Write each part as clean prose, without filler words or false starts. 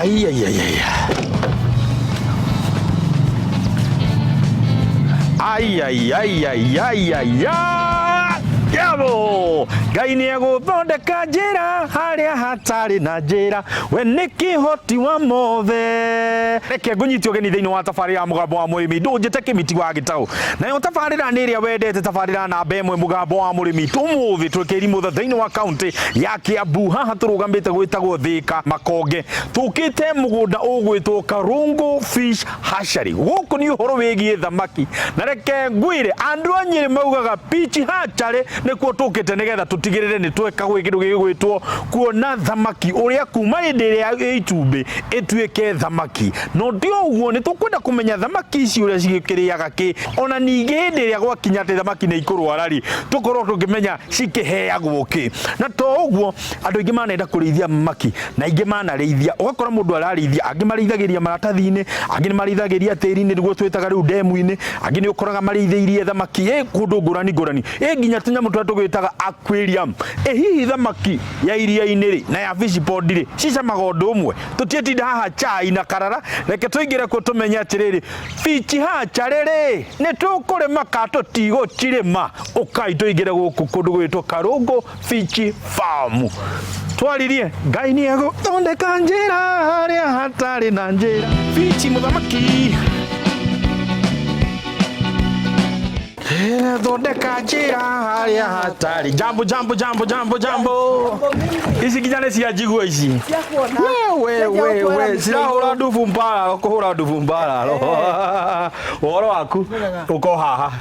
Ai, ai, ai, ai. Ai, ai, ai, ai, ai, ai, ai. Yabo! Ngai nĩ egũthondeka njĩra harĩa hatarĩ na njĩra, we nĩ kĩhoti wa mothe. Reke ngũnyite ũgeni thĩinĩ wa tabarĩra ya Mũgambo wa Mũrĩmi, ndũnjĩte Kĩmiti wa Gĩtaũ. Nayo tabarĩra nĩ ĩrĩa wendete, tabarĩra namba ĩmwe Mũgambo wa Mũrĩmi. Ũmũthĩ twĩ Kĩrimũtha thĩinĩ wa kaũntĩ ya Kiambu. Haha tũrũgamĩte gwĩtagwo Thika Makonge. Tũkĩte mũgũnda ũgwĩtwo Karungu Fish Hatchery. Gũkũ nĩ ũhoro wĩgiĩ thamaki. Na reke ngwĩre andũ a Nyĩrĩ maugaga Peach Hatchery nĩkuo tũkĩte nĩgetha tũtigĩrĩre nĩ tweka gwĩ kĩndũ gĩgwĩtwo kuona thamaki ũrĩa kuma hĩndĩ ĩrĩa ĩ itumbĩ ĩtuĩke thamaki. No ti ũguo, nĩ tũkwenda kũmenya thamaki ici ũrĩa cigĩkĩrĩaga kĩ, ona ningĩ hĩndĩ ĩrĩa gwakinya atĩ thamaki nĩ ikũrwara rĩ, tũkorwo tũkĩmenya cikĩheagwo kĩ. Na to ũguo, andũ aingĩ manenda kũrĩithia maki na aingĩ manarĩithia, ũgakora mũndũ ararĩithia, angĩ marĩithagĩria maratathi-inĩ, angĩ nĩ marĩithagĩria tĩri-inĩ nĩguo twĩtaga rĩu ndemu-inĩ, angĩ nĩ ũkoraga marĩithĩirie thamaki ĩ kũndũ ngũrani ngũrani, ĩ nginya tũnyamũ tũrĩa tũgĩtaga aquarium. Ĩ hihi thamaki ya iria-inĩ rĩ na ya fish pond rĩ cicamaga ũndũ ũmwe? Tũtiĩtinda haha chai na karara, reke tũingĩre kuo tũmenye atĩrĩrĩ, fish hatchery rĩ nĩ tũkũrĩma kana tũtigũcirĩma? Ũkai tũingĩre gũkũ kũndũ gwĩtwo Karũngũ Fish Farm. Twaririe Ngai nĩ egũthondeka njĩra harĩa hatarĩ na njĩra. Fish mũthamaki thondeka njĩra harĩa hatarĩ. Jambo jambo jambo jambo jambo. Ici nginya nĩ cia njigua ici. We we we we cirahũra ndubu mbararo kũhũra ndubu mbararo. Ũhoro waku ũko haha.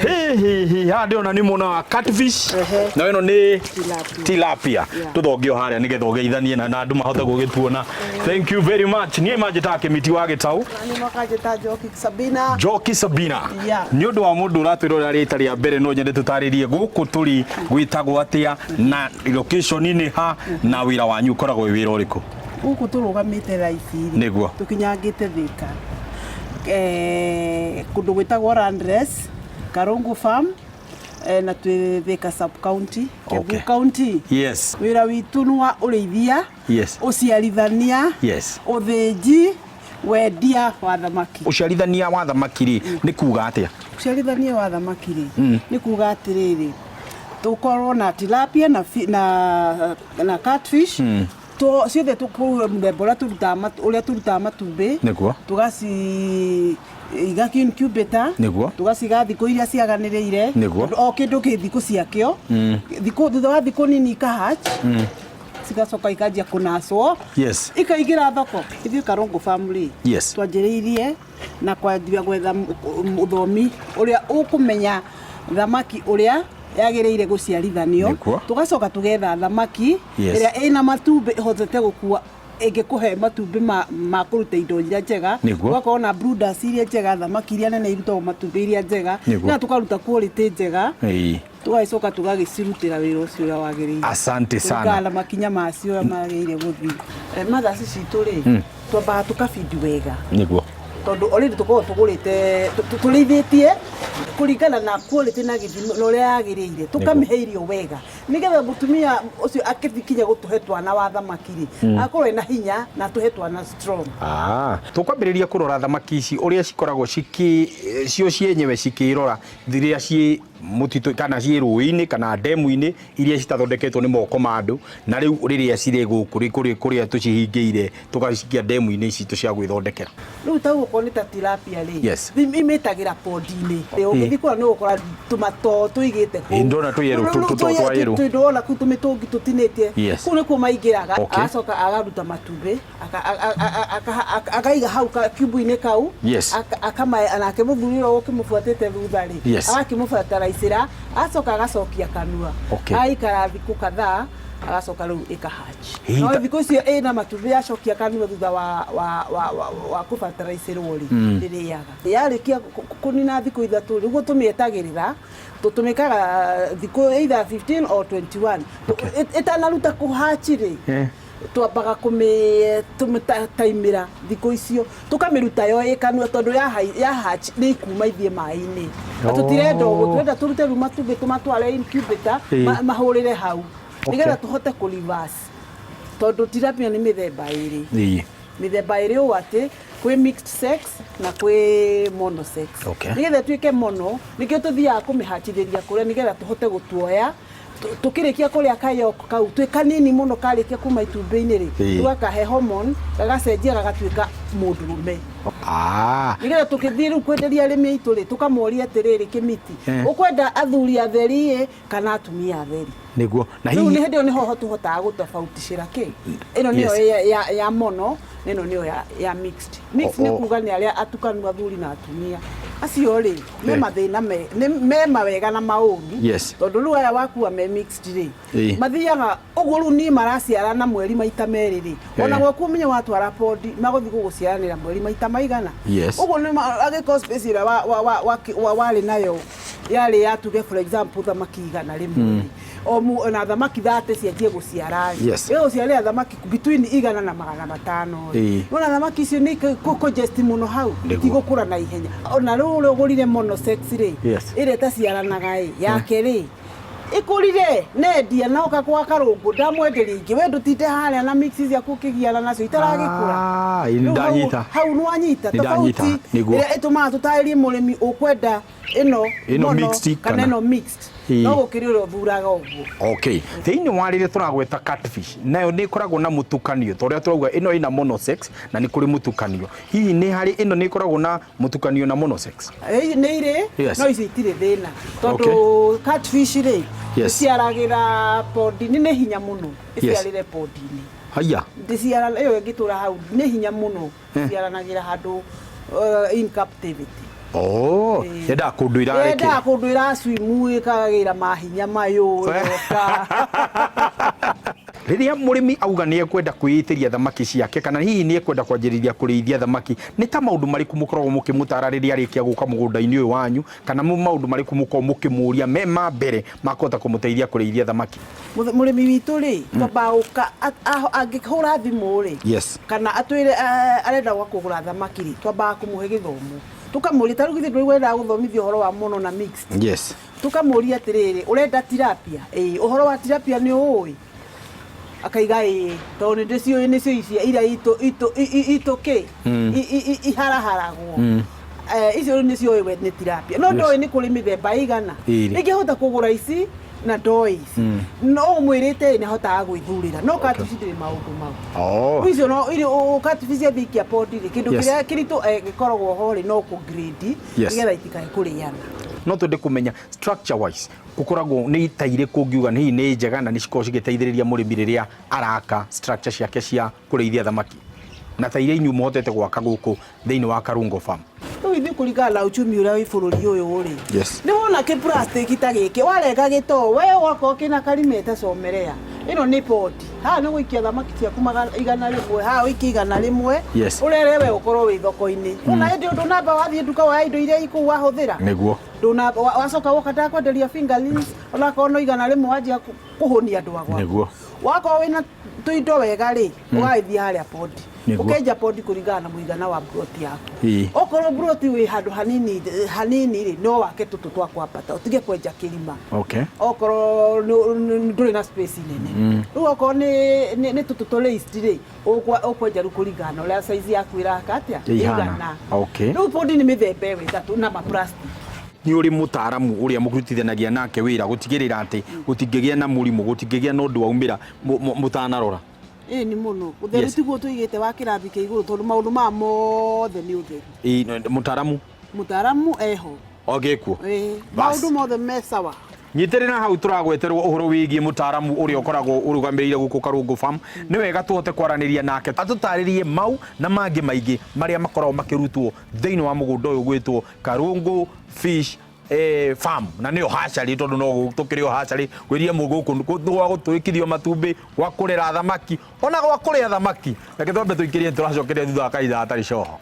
Hi hi hi haha ndĩrona nĩ mwena wa catfish na ĩno nĩ tilapia. Tũthongio harĩa nĩgetha ũgeithanie na andũ mahote gũgĩtuona. Thank you very much. Niĩ manjĩtaga Kĩmiti wa Gĩtaũ. Nĩ makanjĩta Njoki Sabina. Njoki Sabina. Yeah. Nĩ ũndũ wa mũndũ ũratwĩrorera rita rĩa mbere no nyende tũtarĩrie gũkũ tũrĩ gwĩtagwo atĩa na location nĩ ha na wĩra wanyu ũkoragwo wĩ wĩra ũrĩkũ? Gũkũ tũrũgamĩte thaa ici rĩ, Nĩguo. tũkinyangĩte Thika. Eh, kũndũ gwĩtagwo Landress, Karungu Farm, eh, na twĩ Thika sub county, Kiambu Okay. county. Yes. Wĩra witũ nĩ wa ũrĩithia, Yes. ũciarithania, Yes. ũthĩnji, wendia wa thamaki. Ũciarithania wa thamaki rĩ nĩ kuga atĩa? Ũciarithania wa thamaki rĩ nĩ kuga atĩrĩrĩ, tũkorwo na tilapia na, na, na catfish ciothe tũkũrue mũthemba ũrĩa tũrutaga ũrĩa tũrutaga matumbĩ. Nĩguo. Tũgaci iga incubator. Nĩguo. Tũgaciga thikũ iria ciaganĩrĩire. Nĩguo. Tondũ o kĩndũ kĩ thikũ ciakĩo. Thikũ thutha wa thikũ nini ikahatch. Cigacoka ikanjia kũnacwo. Yes. Ikaingĩra thoko. Ithuĩ Karũngũ Farm rĩ. Yes. Twanjĩrĩirie na kwanjia gwetha mũthomi ũrĩa ũkũmenya thamaki ũrĩa yagĩrĩire gũciarithanio. Nĩguo. Tũgacoka tũgetha thamaki Yes. ĩrĩa ĩna matumbĩ ĩhotete gũkua ĩngĩkũhe matumbĩ ma kũruta indo iria njega. Nĩguo. Ũgakorwo na brooders iria njega, thamaki iria nene irutagwo matumbĩ iria njega. Nĩguo. Na tũkaruta quality njega. Ĩĩ. Tũgagĩcoka tũgagĩcirutĩra wĩra ũcio ũrĩa wagĩrĩire. Asante sana. Kũringana na makinya macio ũrĩa magĩrĩire gũthiĩ. Mothers citũ rĩ, twambaga tũkabindi wega. Nĩguo. Tondũ already tũkoragwo tũgũrĩte, tũrĩithĩtie kũringana na quality na gĩthimo na ũrĩa yagĩrĩire. Tũkamĩhe irio wega. Nĩgetha mũtumia ũcio akĩkinya gũtũhe twana wa thamaki rĩ, akorwo ena hinya na atũhe twana strong. Tũkwambĩrĩria kũrora thamaki ici ũrĩa cikoragwo cikĩ cio cienyewe cikĩrora rĩrĩa ciĩ mũtitũ kana ciĩ rũĩ-inĩ kana ndemu-inĩ iria citathondeketwo nĩ moko ma andũ, na rĩu rĩrĩa cirĩ gũkũ kũrĩa tũcihingĩire tũgacikia ndemu-inĩ ici citũ cia gwĩthondekera. Rĩu ta ũguo nĩ ta tilapia rĩ, Yes. imĩtagĩra pond-inĩ. Ũngĩthiĩ kũrĩa nĩ ũgũkora tũmatoo tũigĩte kũu. Ĩ, ndona tũ yellow, Rĩu tũ twa yellow. Ndona kũu tũmĩtũngi tũtinĩtie. Yes. Kũu nĩkuo maingĩraga, Okay. agacoka agaruta matumbĩ, akaiga hau kiumbu-inĩ kau. Yes. Nake mũthuri ũrĩa ũkĩmũbuatĩte thutha rĩ, Yes. agakĩmũbataraicĩra, agacoka agacokia kanua. Okay. Agaikara thikũ kadhaa, agacoka rĩu ĩkahatch. Hihi No ta- thikũ icio ĩna matumbĩ yacokia kanua thutha wa kũbataraicĩrwo rĩ, ndĩrĩaga. Yarĩkia kũnina thikũ ithatũ rĩ, ũguo tũmĩetagĩrĩra, tũtũmĩkaga thikũ either 15 or 21. Okay. Ĩtanaruta kũhatch rĩ, twambaga kũmĩtaimĩra thikũ icio, tũkamĩruta yo ĩ kanua tondũ ya hatch nĩ ikuma ithiĩ maĩ-inĩ. Na tũtirenda ũguo, tũrenda tũrute rĩu matumbĩ tũmatware incubator, mahũrĩre hau. Okay. Nĩgetha tũhote kũ reverse. Tondũ tilapia nĩ mĩthemba ĩrĩ. Mĩthemba ĩrĩ ũũ atĩ kwĩ mixed sex na kwĩ monosex. Nĩgetha ĩtuĩke mono, nĩkĩo tũthiaga kũmĩhatithĩria kũrĩa nĩgetha tũhote gũtuoya. Tũkĩrĩkia kũrĩa kayolk kau twĩ kanini mũno karĩkia kuma itumbĩ-inĩ rĩ, tũgakahe hormone gagacenjia gagatuĩka mũndũrũme. Nĩgetha tũkĩthiĩ rĩu kwenderia arĩmi aitũ rĩ, tũkamoria atĩrĩrĩ, kĩmiti, ũkwenda athuri atheri ĩ kana atumia atheri? Nĩguo. Na Rĩu nĩ hĩndĩ ĩyo nĩho tũhotaga gũtofautishĩra kĩ ĩno nĩyo ya mono na ĩno nĩyo ya mixed. Mixed nĩ kuga nĩ arĩa atukanu athuri na atumia. Acio rĩ, me mathĩna me me mawega na maũru. Tondũ rĩu aya wakua me mixed rĩ, mathiaga ũguo rĩu niĩ maraciarana mweri maita merĩ rĩ, ona gwaku ũmenye watwara pond magũthiĩ gũgũciaranĩra mweri maita maigana. Ũguo nĩ angĩkorwo space ĩrĩa warĩ nayo yarĩ ya tuge for example thamaki 100 rĩ, o na thamaki 30 cianjie gũciara rĩ, ĩgũciarĩra thamaki between 100 na 500 rĩ, nĩwona thamaki icio nĩ congest mũno hau, itigũkũra na ihenya. Ona rĩu ũrĩa ũgũrire monosex rĩ, ĩrĩa ĩtaciaranaga ĩ, yake rĩ, ĩkũrire nendia na oka kwa karũngũ ndamwenderia ingĩ, we ndũtinde harĩa na mix ciaku ũkĩgiana nacio itaragĩkũra. Ĩĩ, nĩndanyita. Hau nĩwanyita tofauti ĩrĩa ĩtũmaga tũtarĩrie mũrĩmi ũkwenda ĩno ĩno mixed kana ĩno mixed, no gũkĩrĩ ũrĩa ũthuraga ũguo. Okay, thĩinĩ wa rĩrĩa tũragweta catfish, nayo nĩ ĩkoragwo na mũtukanio, ta ũrĩa tũrauga ĩno ĩna monosex na nĩ kũrĩ mũtukanio. Hihi nĩ harĩ ĩno nĩ ĩkoragwo na mũtukanio na monosex? Nĩ irĩ, no ici itirĩ thĩna tondũ catfish rĩ, ĩciaragĩra pond-inĩ, nĩ hinya mũno ĩciarĩre pond-inĩ. Haya. Ndĩciara ĩyo ĩngĩtũra hau nĩ hinya mũno, ĩciaranagĩra handũ in captivity. Oh, yendaga kũndũ irarekera. Yendaga kũndũ ĩraswimu, ĩkagĩra mahinya mayũ ĩgoka. Rĩrĩa mũrĩmi auga nĩ ekwenda kwĩitĩria thamaki ciake kana hihi nĩ ekwenda kwanjĩrĩria kũrĩithia thamaki, nĩ ta maũndũ marĩkũ mũkoragwo mũkĩmũtara rĩrĩa arĩkia gũka mũgũnda-inĩ ũyũ wanyu, kana maũndũ marĩkũ mũkoragwo mũkĩmũria me ma mbere ma kũhota kũmũteithia kũrĩithia thamaki? Mũrĩmi witũ rĩ, twambaga gũka angĩhũra thimũ rĩ, kana atwĩre arenda gwa kũgũra thamaki rĩ, twambaga kũmũhe gĩthomo, tũkamũria ta rĩu githĩ ndũĩ wendaga gũthomithio ũhoro wa mono na mixed. Tũkamũria atĩrĩrĩ, ũrenda tilapia? Ĩĩ. Ũhoro wa tilapia nĩ ũĩ? Akaiga ĩĩ, tondũ nĩ ndĩciũĩ, nĩcio ici iria itũ kĩ iharaharagwo, icio rĩu nĩcio ũĩ we nĩ tilapia, no ndoĩ nĩ kũrĩ mĩthemba ĩigana. Rĩngĩ ahota kũgũra ici na ndoĩ ici, no ũmwĩrĩte nĩ ahotaga gwĩthurĩra, no catfish ndĩrĩ maũndũ mau. Icio no catfish ciathiĩ ikia pond rĩ, kĩndũ kĩrĩa kĩritũ gĩkoragwo ho rĩ, no kũ grade nĩgetha itikae kũrĩana. No twende kũmenya structure wise gũkoragwo nĩ ta irĩkũ ũngiuga hihi nĩ njega na nĩ cikoragwo cigĩteithĩrĩria mũrĩmi rĩrĩa araka structure ciake cia kũrĩithia thamaki, na ta iria inyuĩ mũhotete gwaka gũkũ thĩinĩ wa Karungo Farm. Rĩu ithuĩ kũringana na uchumi ũrĩa wĩ bũrũri ũyũ rĩ, nĩ wona kĩ plastic ta gĩkĩ warenga gĩtoo we ũgakorwo kĩna karimete comerea. Ĩno nĩ pond, haha nĩ gũikia thamaki ciaku 100, haha ũikie 100, ũrere we ũkorwo wĩ thoko-inĩ. Ona hĩndĩ ĩyo ndũnamba wathiĩ nduka woya indo iria ikũu wahũthĩra. Ndũnamba wacoka woka ndakwenderia fingerlings, onakorwo no 100 wanjia kũhũnia andũ a gwaku. Wakorwo wĩna tũindo wega rĩ, ũgagĩthiĩ harĩa pond. Ũkenja pond kũringana na mũigana wa plot yaku. Okorwo plot wĩ handũ hanini hanini rĩ, no wake tũtũ twa kwambata ũtige kwenja kĩrima. Okorwo ndũrĩ na space nene. Rĩu okorwo nĩ tũtũ tũ raised rĩ, ũkwenja rĩu kũringana na ũrĩa size yaku ĩraka atĩa? Ĩihana. Ĩigana. Rĩu pond nĩ mĩthemba ĩyo ĩtatũ na ma plastic. Nĩ ũrĩ mũtaaramu ũrĩa mũrutithanagia nake wĩra gũtigĩrĩra atĩ gũtingĩgĩa na mũrimũ, gũtingĩgĩa na ũndũ waumĩra mũtanarora? Ĩĩ nĩ mũno. Ũtheru tiguo tũigĩte wa kĩrathi kĩa igũrũ, tondũ maũndũ maya mothe nĩ ũtheru. Ĩĩ, mũtaaramu? Mũtaaramu eho. Ogĩkuo? Ĩĩ, maũndũ mothe me sawa. Nyitĩrĩra hau tũragweterwo ũhoro wĩgiĩ mũtaaramu ũrĩa ũkoragwo ũrũgamĩrĩire gũkũ Karũngũ Farm. Nĩ wega tũhote kwaranĩria nake atũtarĩrie mau na mangĩ maingĩ marĩa makoragwo makĩrutwo thĩinĩ wa mũgũnda ũyũ gwĩtwo Karũngũ Fish Farm, na nĩyo hatchery, tondũ no tũkĩrĩ o hatchery gwĩria gũkũ gwa gũtũĩkithio matumbĩ, gwa kũrera thamaki, ona gwa kũrĩa thamaki. Reke twambe tũikĩrie, tũracokeria thutha wa kahinda gatarĩ coho.